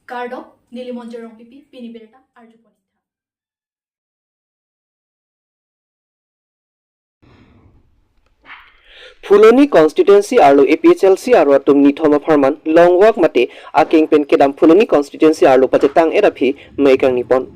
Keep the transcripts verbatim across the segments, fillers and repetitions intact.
Kardom, neli Monjir Rongpipi, pini birta arjupon. Phuloni constituency arlo A P H L C aro atum nithom apharman longwak mate akeng pen kedam Phuloni constituency arlo pachetang-et aphi mei kangnipon.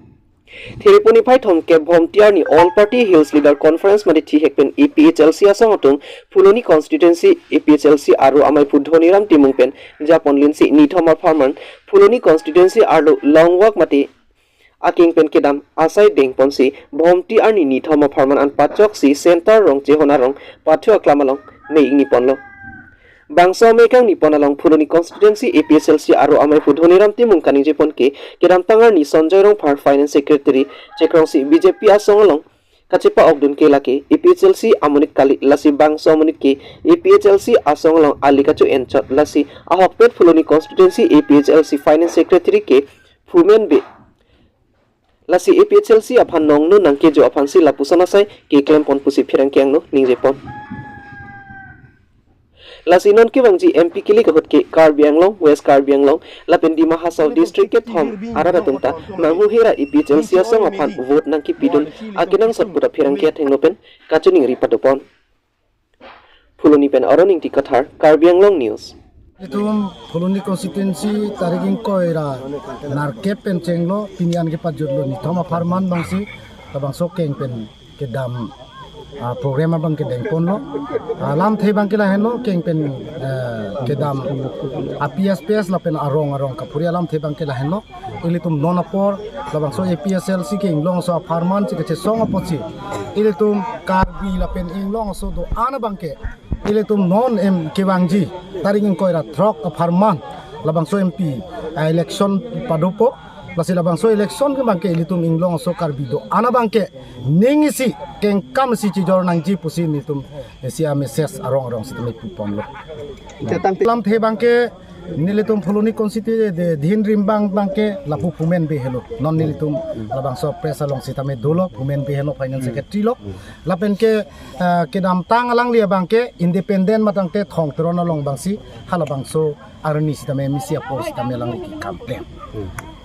Thereponi phai thomkep Bhomti arni All Party Hills Leader Conference mate thihek pen A P H L C asong atum Phuloni constituency A P H L C aro amaiphu Dhoniram Timung pen japon linsi nithom apharman Phuloni constituency arlo longwak mate akeng pen kedam asai dengponsi Bhomti arni nithom apharman an pachoksi Center Rongchehon arong pathu aklam along mei ingniponlo. Bangso mei kangnipon along Phuloni constituency A P H L C aro amaiphu Dhoniram Timung kaningjepon ke kedamtang arni Sonjoy Rongphar Finance Secretary chekrongsi B J P asong along kachepa-okdun ke lake A P H L C amonit kali, lasi bangso amonit ke A P H L C asong along ali kacho-enchot, lasi ahokpet Phuloni constituency A P H L C Finance Secretary ke phumenbe. Lasi A P H L C aphan nongno nangkejo aphansi lapuson asai keklempon pusi pherangke angno ningjepon. Lasi non kevangji M P kilik ahut ke Karbi Anglong, West Karbi Anglong lapen Dima Hasao district kethom arat atum ta manghu hera A P H L C asong aphan vote nangkepidun akenangsot puta pherangke athengno pen kachiningri padopon. Phuloni pen Aron Ingti Kathar, Karbi Anglong News. Itum Phuloni constituency tarik ingkoi ra nerkep pen chenglo, pini an kepajutlo nithom apharman abangsi, labangso akeng pen kedam, ah, program abang kedengponlo. Ah, lamthe abang ke lahenlo, akeng pen, eh, kedam A P S, P S lapen arong arong kaphuri alamthe abang ke lahenlo. Ilitum non apor labangso A P H L C ke inglongso apharman si kachesong apotsi ilitum Karbi lapen inglongso do-an abang ke ilitum non em kevangji tarik ingkoi ra throk apharman labangso M P, ah, election padopo. Lasi labangso election ke abang ke ilitum inglongso Karbi do-an abang ke ning isi kengkam isi chijor nangji pusi nelitum isi a-message arong arong sitame puponlo. Lamthe abang ke nelitum Phuloni constituency de Dhinrimbang abang ke lapu phumenbe helo. Non nelitum labangso press along sitame dolo, phumenbe helo, finance secretary lo. Lapen ke, ah, kedamtang alangli abang ke independent matangte Thong Teron along abangsi halabangso arni sitame misi apor sitame alangli kekam klem.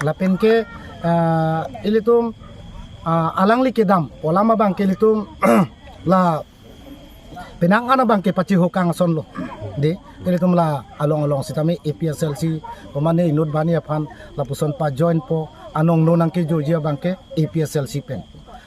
Lapen ke, ah, ilitum, ah, alangli kedam olam abang ke ilitum la penang an abang ke pachihukang asonlo. De, ilitum la along along sitame A P H L C komane inut bani aphan lapuson pajoinpo, anong no nangkejoji abang ke A P H L C pen.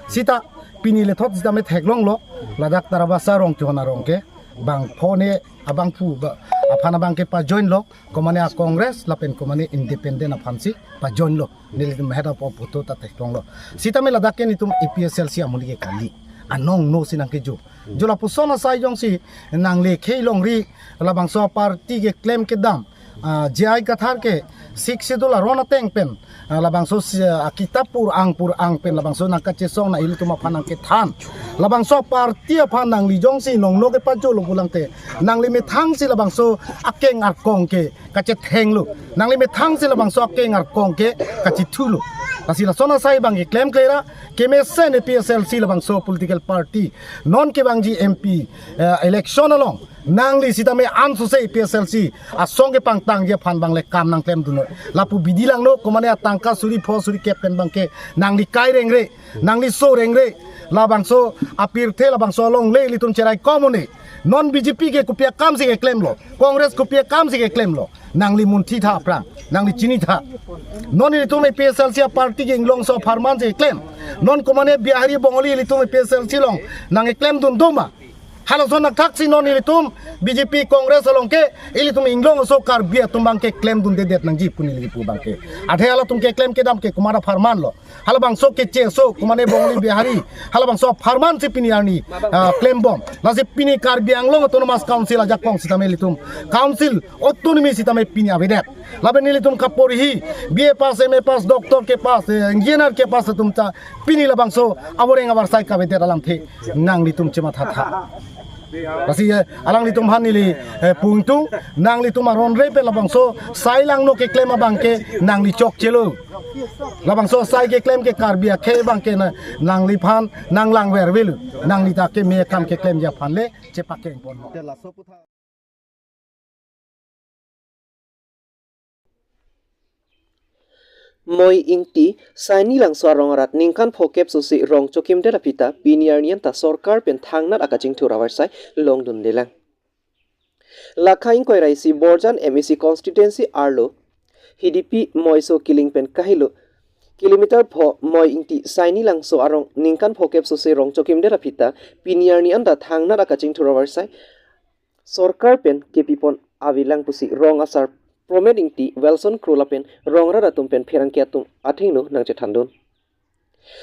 Sita pini lethot sitame theklonglo, ladak Tarabasa Rongchehon arong ke bangphone abangphu ba aphan abang ke pajoinlo, komane a-Congress lapen komane independent aphansi pajoinlo. Nelitum head of photo ta theklonglo. Sitame ladak ke nelitum A P H L C amonit ke kali. Anong no si nangkejo. Jo lapuson asai jongsi nangle khei longri labangso party keklem kedam, ah, J I Kathar ke Sixth Schedule aron ateng pen, ah, labangso si, ah, kitap pur-ang pur-ang pen labangso nangkachesong na ilitum aphan nangkethan. Labangso party aphan nangli jongsi nongno kepajolo pulangte nangli methangsi labangso akeng arkong ke kachethenglo. Nangli methangsi labangso akeng arkong ke kachethulo. Lasi lason asai abang keklem klera kemesen A P H L C labangso political party non kevangji M P, eh, election along nangli sitame ansose A P H L C asong kepangtangji aphan abang le kam nangklemdunlo. Lapu bidi langno, komane atangka suri pho suri kep pen abang ke nangli kai rengre, nangli so rengre, labangso apirthe labangso alongle ilitum cherai komone. Non B J P ke kopi akam si keklemlo, Congress kopi akam si keklemlo. Nangli munthi tha aphrang, nangli chini tha. Non ilitum A P H L C a-party ke inglongso apharman si keklem. Non komane Bihari Bongali ilitum A P H L C along nangkeklemdun doma. Halason athak si non ilitum B J P Congress along ke ilitum inglongso Karbi atum abang ke klemdundedet nangji pu neli kipu abang ke. Athe halatum keklem kedam ke komat apharman lo. Halabangso keche aso, komane Bongali Bihari, halabangso apharman si pini arni, ah, klembom. Lasi pini Karbi Anglong Autonomous Council ajakong sitame ilitum Council Autonomy sitame pini avedet. Lapen ilitum kaporhi, B A pass, M A pass, doctor kepass, eh, engineer kepass atum ta pini labangso avoreng avarsai kavedet alamthe nanglitum chemathatha. Lasi, eh, alanglitum aphan neli, eh, pu ingtung, nanglitum aron re pen labangso sai langno keklem abang ke nangli chokchelo. Labangso sai keklem ke Karbi akhei abang ke na, nangliphan nanglangvervelo. Nangli ta keme akam keklemji aphan le chepakengpon. Laso aphuthak. Moi Ingti Saini Langso arong arat ningkan phokep sose rong chokimdet aphi ta pini arni anta sorkar pen thangnat akachingthur avarsai longdundelang. Lakha ingkoi ra isi Borjan M A C constituency arlo Hidipi Moiso Kiling pen kahelo kilometer pho Moi Ingti Saini Langso arong ningkan phokep sose rong chokimdet aphi ta pini arni anta thangnat akachingthur avarsai sorkar pen kepipon avelang pusi rong asar Promet Ingti, Wilson Kro lapen rong arat atum pen pherangke atum athengno nangchethandun.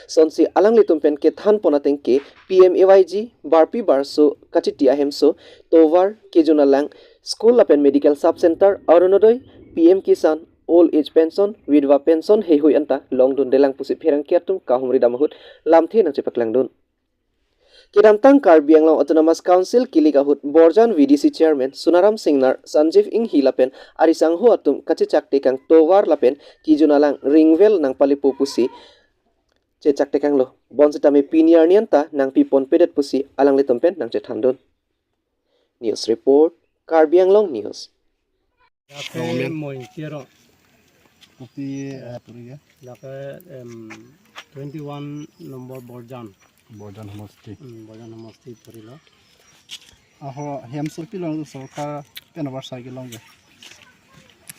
Sonsi alanglitum pen kethanpon ateng ke P M A Y G, barpi barso kachiti ahemso, tovar, kejun alang, school lapen medical sub center, Arunodoi, P M Kisan, old age pension, vidva pension heihui anta longdundelang pusi pherangke atum kahumri dam ahut lamthe nangchepaklangdun. Kedamtang Karbi Anglong Autonomous Council kilik ahut Borjan V D C Chairman Sunaram Singnar, Sanjeev Inghi lapen arisangho atum kachechak tekang tovar lapen kejun alang ringwell nangpalepo pusi chechak tekanglo. Bonsitame pini arni anta nangpiponpedet pusi alanglitum pen nangchethandun. News report, Karbi Anglong News. Lake Roman. Moi Ingti arong. Kopi, eh, puri ya? Lake, em, twenty one number Borjan. Borjan homosti. Hmm, Borjan homosti purilo. Aho hem sorpi long sorkar pen avarsai kelong ke.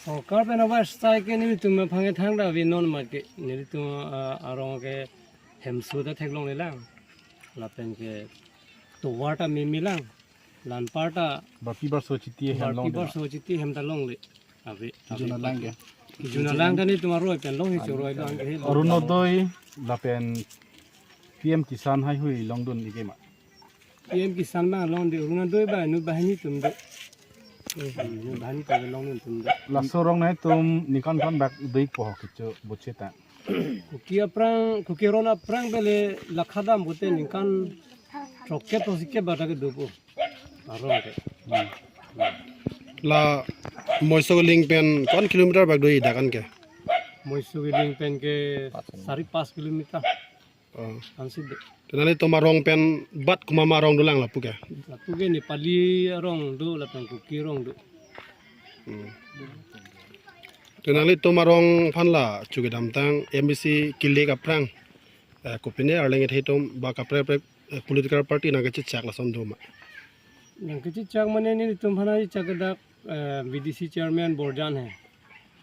Sorkar pen avarsai ke nelitum aphan ke thangta ave non ma ke nelitum, ah, arong ke hemso ta theklonglelang. Lapen ke tovar ta memelang. Lanpar ta barpi barso chiti hem barpi longle. Barso chiti hem ta longle. Ave, ave. Kejun alang ke? Kejun alang ta nelitum aroi pen long hi choroi long ke. Arunodoi lapen P M Kisan heihui longdun ike ma? P M Kisan bang longde, Arunodoi bang nu banghini atum do. Eh, nu banghini atum longdun atum do. Laso arong nangtum ningkan kan bak dui po kecho bocheta. Kuki aphrang, Kuki aron aphrang pele lakha dam pute ningkan throkkep throksi kep bata kedopo. Arong ke. Hmm. La Moiso Kiling pen ko-an kilometer bak do dak an ke? Moiso Kiling pen ke sari pas kilometer. Oh. Ansi do. Te nanglitum arong pen bat komat ma arong dolang lapu ke? Lapu ke Nepali arong do lapen Kuki arong do. Hmm. Te nanglitum arong aphan la chu kedamtang M A C kilik aphrang, eh, kopine arleng ethe atum ba kaprek kaprek, eh, political party nangkachechak lason do ma? Nangkachechak mane nelitum aphan chechak ke dak, eh, V D C chairman Borjan he.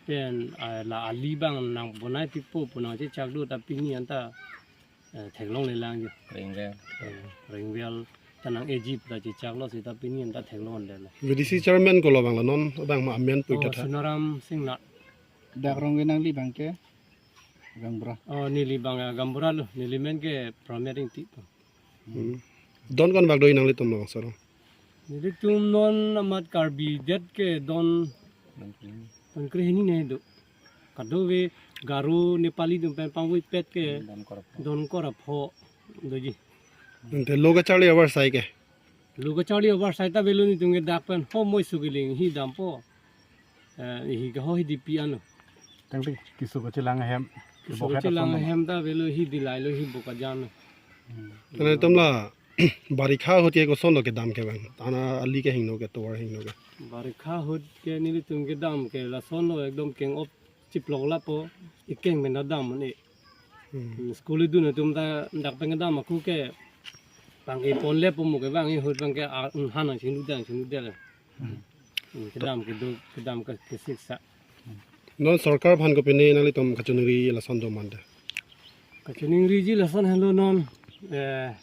Pen, ah, la ali bang nangbonai pipo pu nangchechak do ta pini anta, eh, theklonglelang jo. Ringwell. Eh, ringwell ta nang-eji pu ta chechaklo seta pini anta theklongle. V D C chairman kolo bang la non bang ma amen pu. Oh, ta tha. Sunaram Singnar. Dak arong ke nangli bang ke gaonbura? Oh, neli bang, ah, gaonbura lo. Neli men ke Promet Ingti pu. Hmm. Don ko-an bak do nanglitum labangso arong? Nelitum non amat Karbi det ke don, don krehini ne do. Kadokave Garo Nepali atum pen pangvoipet ke don kor apho. Don kor apho doji. Ante lo kacharli avarsai ke? Lo kacharli avarsai ta avelo nelitum ke dak pen ho Moiso Kiling hi dampo. Eh, hi ke ho Hidipi anlo. Tangte keso kachelang ahem. Keso kachelang ahem ta avelo hi dilailo hi Bokajan lo. Hmm. Te nanglitum la barikha ahut ke kosonlo kedam ke bang? Ana ali kehingno ke tovar hingno ke? Barikha ahut ke nelitum kedam ke lasonlo ekdom keng-op chiplok lapo ikeng pen ta dam un-e. Hmm. Hmm, school idun atum ta dak pen kedam ako ke bang ipon lepo mo ke bang ahut bang ke a, inghan nangchingdudang chingdudang. Hmm. Hmm, kedam kedo kedam ke kesiksa. Non sorkar aphan kopine nanglitum kachiningri lason do ma ante? Kachiningriji lason helo non, eh,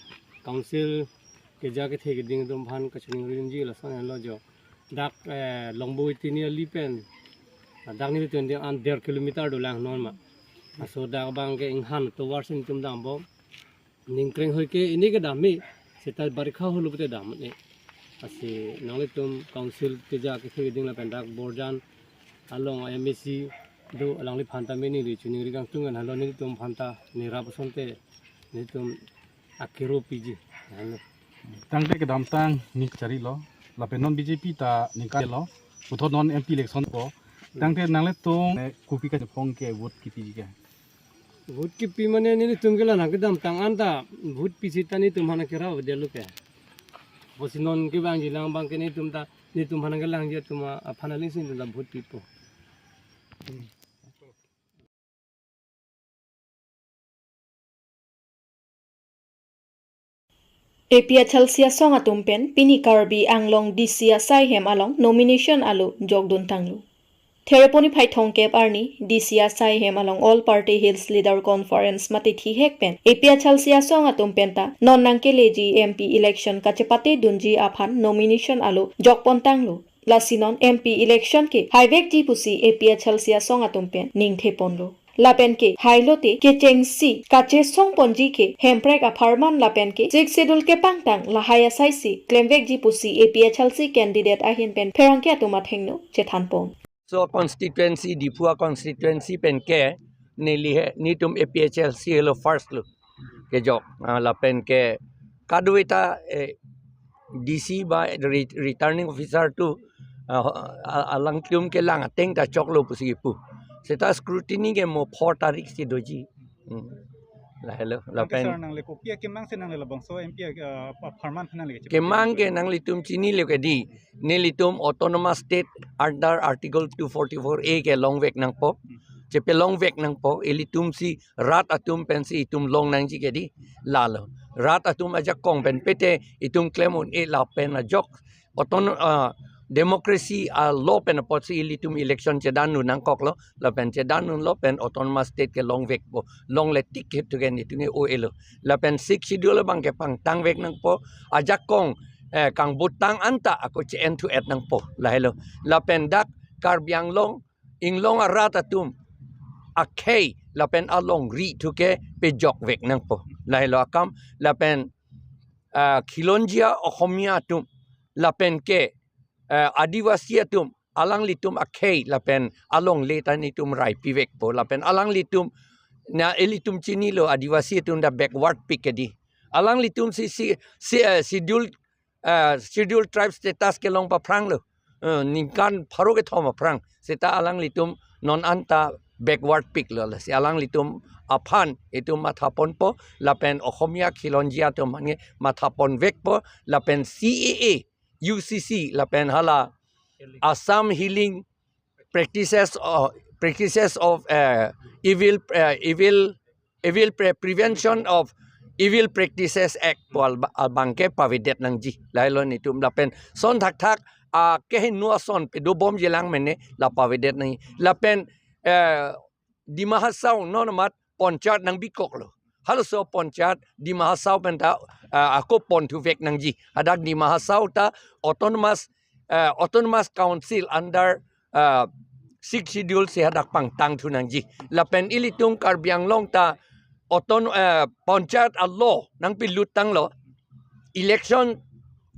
council keja kethe keding atum aphan kachiningri ji lason helo jo. Dak, eh, Longboi Tini ali pen. Dak nelitum an der kilometer dolang non ma. Laso dak bang ke inghan tovar si nelitum dambom. Ningkreng hoi ke pini ke dam me, seta barikha ahut lo pute dam un-e. Lasi nanglitum council keja kethe keding lapen dak Borjan along M A C do alangliphan ta me neli chiningri kangtung an helo nelitum aphan ta nirap asonte nelitum akero piji. Helo. Tangte kedamtang ning kacharlilo, lapen non B J P ta ningkan lo, puthot non M P election po. Tangte nanglitum, eh, kopi kachephong ke vote kipiji ke? Vote kipi mane nelitum ke la nangkedamtang anta vote pi seta nelitum aphan kerap delo ke. Pusi non kevangji lang bang ke nelitum ta, nelitum aphan kelangji atum aphan aling si nelitum ta vote pipo. A P H L C asong atum pen pini Karbi Anglong D C asai hem along nomination alo jokdun tanglo. Thereponi phai thongkep arni D C asai hem along All Party Hills Leader Conference mate thihek pen A P H L C asong atum penta non nangkeleji M P election kachepate dunji aphan nomination alo jokpon tanglo. Lasi non M P election ke haivekji pusi A P H L C asong atum pen ningtheponlo. Lapen ke hailote kechengsi kachesongponji ke Hemprek apharman lapen ke Sixth Schedule kepangtang lahai asaisi klemvekji pusi A P H L C candidate ahin pen pherangke atum athengno chethanpon. So constituency, Diphu a constituency pen ke neli he, netum A P H L C helo first lo kejok. Ah, lapen ke kadokave ta, eh, D C ba re-, returning officer atum, ah, a-, alangtum kelang ateng ta choklo pusi kipu. Seta scrutiny ke mo four tarik si doji. Hmm. Lahelo, anke lapen sir, nangle kopi akemang si nangle labangso M P, ah, apharman nangle keche- kemang ke nanglitum chinilo ke di. Nelitum Autonomous State under Article two forty-four A ke longvek nangpo. Hmm. Chepelongvek nangpo. Ilitum si rat atum pensi itum long nangji ke di. Lalo. Rat atum ajakong pen pete itum klem un-e lapen ajok. Auton-, ah, democracy a law pen apotsi ilitum election chedan un nangkoklo. Lapen chedan unlo pen Autonomous State ke longvekpo. Longle tik ke tu ke netum ke o-elo. Lapen Sixth Schedule abang ke pangtangvek nangpo. Ajakong, eh, kangbutang anta ako che-en thu-et nangpo. Lahelo. Lapen dak Karbi Anglong, Inglong arat atum akhei lapen alongri thu ke pejokvek nangpo. Lahelo akam, lapen, ah, Khilonjia Okhomia atum, lapen ke, ah, Adivasi atum, alanglitum akhei lapen alongle ta netum raipivekpo, lapen alanglitum, na ilitum chinilo Adivasi atum ta backward pik ke di. Alanglitum si, si, si, eh, schedule, eh, Schedule Tribe status kelong paphranglo. Eh, ningkan pharo kethom aphrang. Seta alanglitum non anta backward piklo. Lasi alanglitum aphan itum mathaponpo, lapen Okhomia Khilonjia atum aphan ke mathaponvekpo, lapen C A A, U C C, lapen hala Assam Healing Practices of, Practices of, eh, Evil, eh, Evil, Evil Pre-, Prevention of Evil Practices Act pu alba-, abang ke pavedet nangji. Lahelo netum lapen son thakthak, ah, kehingno ason pedobomji lang mene la pavedet nangji. Lapen, eh, Dima Hasao non amat Panchayat nangbikoklo. Halaso Panchayat Dima Hasao penta, ah, ako ponthuvek nangji. Hadak Dima Hasao ta Autonomous, eh, Autonomous Council under, ah, Sixth Schedule si hadak pangtang thu nangji. Lapen ilitum Karbi Anglong ta auton-, eh, Panchayat a-law nangpilut tanglo. Election,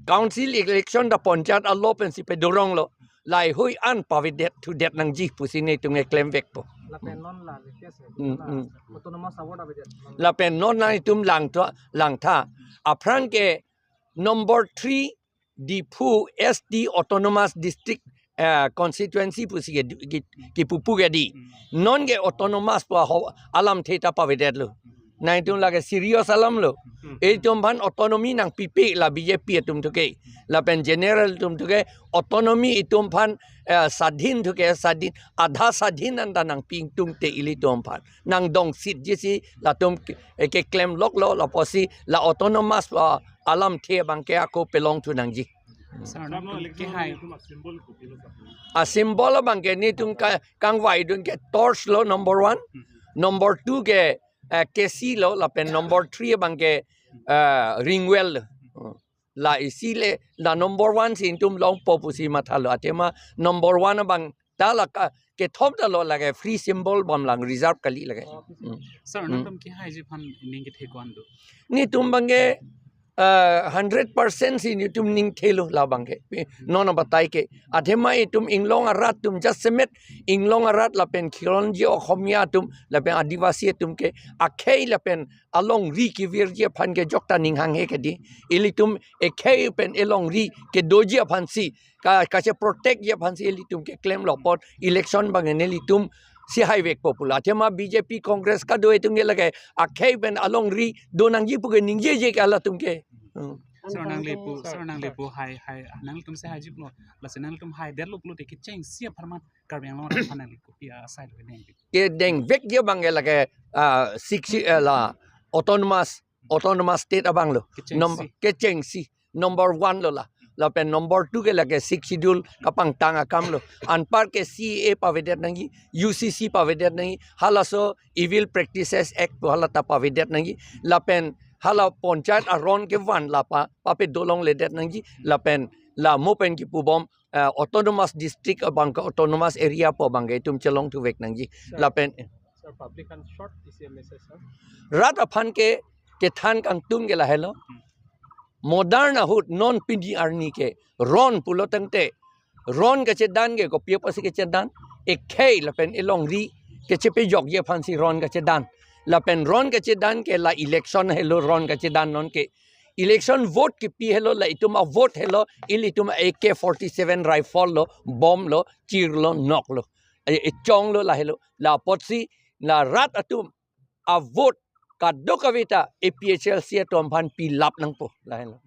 Council election ta Panchayat a-law pensi pedoronglo. Laheihui an pavedet thudet nangji pusi netum ke klemvekpo. Lapen non la latest, hmm, la, hmm, Autonomous Award avedet. Lapen non nangtum langtha, langtha. Aphrang ke number three Diphu S T Autonomous District, eh, Constituency pusi ke, ke, kepupu ke di. Hmm. Non ke autonomous pu aho alamthe ta pavedetlo. Nangtum lake serious alamlo. Hmm. Itum aphan autonomy nangpipe la B J P atum thu ke. Lapen general atum thu ke autonomy itum aphan, eh, sadhin thu ke, sadhin, adha sadhin anta nangpi ingtungte ilitum aphan. Nangdong sitji si latum ke, eh, keklem loklo, lapusi la autonomous, ah, alamthe abang ke ako pelong thu nangji. Sir, nangtum kehai. A-symbol abang ke netum ka-, kangvaidun ke torch lo number one. Number two ke, eh, kesi lo, lapen number three abang ke, eh, ring well lo. La isi le, la number one si itum longpo pusi mathalo. Athema number one abang ta la ka, kethom ta lo lake free symbol bom lang reserve kali lake. Hmm. Sir, hmm, nangtum kehaiji aphan ning kethe ko-an do? Netum abang ke, eh, hundred percent si netum ningthelo labang ke. Non abatai ke. Athema itum Inglong arat atum jasemet, Inglong arat lapen Khilonjia Okhomia atum lapen Adivasi atum ke akhei lapen alongri kevirji aphan ke jokta ning hanghe ke di. Ilitum ekhei pen elongri kedoji aphan si, ka, kacheprotectji aphan si ilitum keklemlo apot election abang nelitum si haivekpo pu la. Athema B J P Congress kadokave atum ke lake akhei pen alongri do nangji pu ke ningjeje ke halatum ke. Hmm. Sir, nangli pu, sir, nangli pu hai, hai, nangtum si haiji pulo. Lasi nangtum haidetlo pulote kechengsi apharman Karbi Anglong arat aphan nangli kopi asai lo kedeng? Kedengvekji abang ke lake, ah, sixth, eh, la autonomous autonomous state abang lo. Kechengsi. Nom-, kechengsi. Number one lo la. Lapen number two ke lake Sixth Schedule kapangtang akam lo. Anpar ke C A A pavedet nangji, U C C pavedet nangji, halaso Evil Practices Act pu hala ta pavedet nangji. Lapen hala panchayat aron kevan la pa, pape dolongledet nangji. Lapen la mo pen kipubom, eh, autonomous district abang ke autonomous area pu abang ke itum chelongthuvek nangji. Sir. Lapen, eh. Sir, public aphan short isi message, sir. Rat aphan ke kethan kangtung ke lahelo. Hmm. Modern ahut non pini arni ke ron pulo tangte, ron kachedan ke kopi apotsi kachedan? Ekhei lapen elongri kachepejokji aphansi ron kachedan. Lapen ron kachedan ke la election helo ron kachedan non ke. Election vote kipi helo, la itum avote helo, ilitum A K forty-seven rifle lo, bomb lo, chir lo, nok lo. E, echong lo lahelo. La apotsi, la rat atum avote kadokave ta A P H L C atum aphan pilap nangpo. Lahelo.